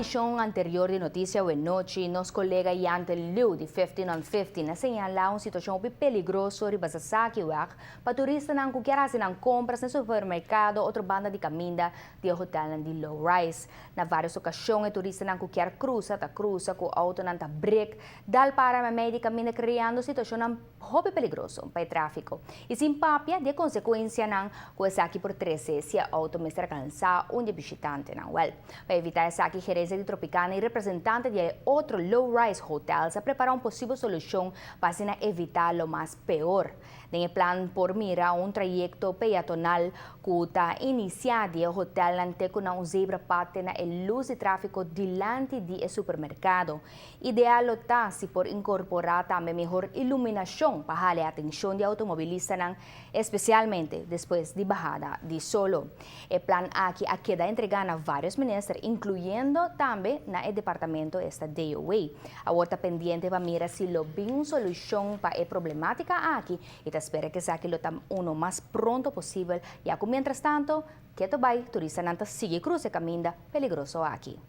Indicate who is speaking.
Speaker 1: Edicion anterior di Noticia Awe Nochi, nos colega Yante Liu di 15 on 15 a señala un situacion hopi peligroso riba Sasakiweg pa turistanan cu kier haci nan compras na supermercado otro banda di caminda di e hotelnan di low rise. Na varios ocasion e turistanan cu kier cruza ta cruza cu autonan ta brek dal para meimei di caminda, creando situacionnan hopi peligroso pa e trafico. Y sin papia di e consecuencianan cu esaki por trece si e auto mester alcansa un di e bishitantenan. Wel, pa evita esaki, gerencia di Tropicana y representante di e otro low-rise hotels a prepara un posibel solucion pa asina evita lo mas peor. Den e plan por mira un trayecto peatonal cu ta inicia di e hotelnan te cu na un zebrapad te na e luz di trafico dilanti di e supermercado. Ideal lo ta si por incorpora tambe mihor iluminacion pa hala atencion di automobilistanan, especialmente despues di bahada di solo. E plan aki a keda entrega na varios minister, incluyendo tambe na e departamento, esta DOW. Awor ta pendiente pa mira si lo bin un solucion pa e problematica aki y ta spera cu esaki lo ta uno mas pronto posibel, ya cu mientras tanto, keto bay turistanan ta sigui cruza e caminda peligroso aki.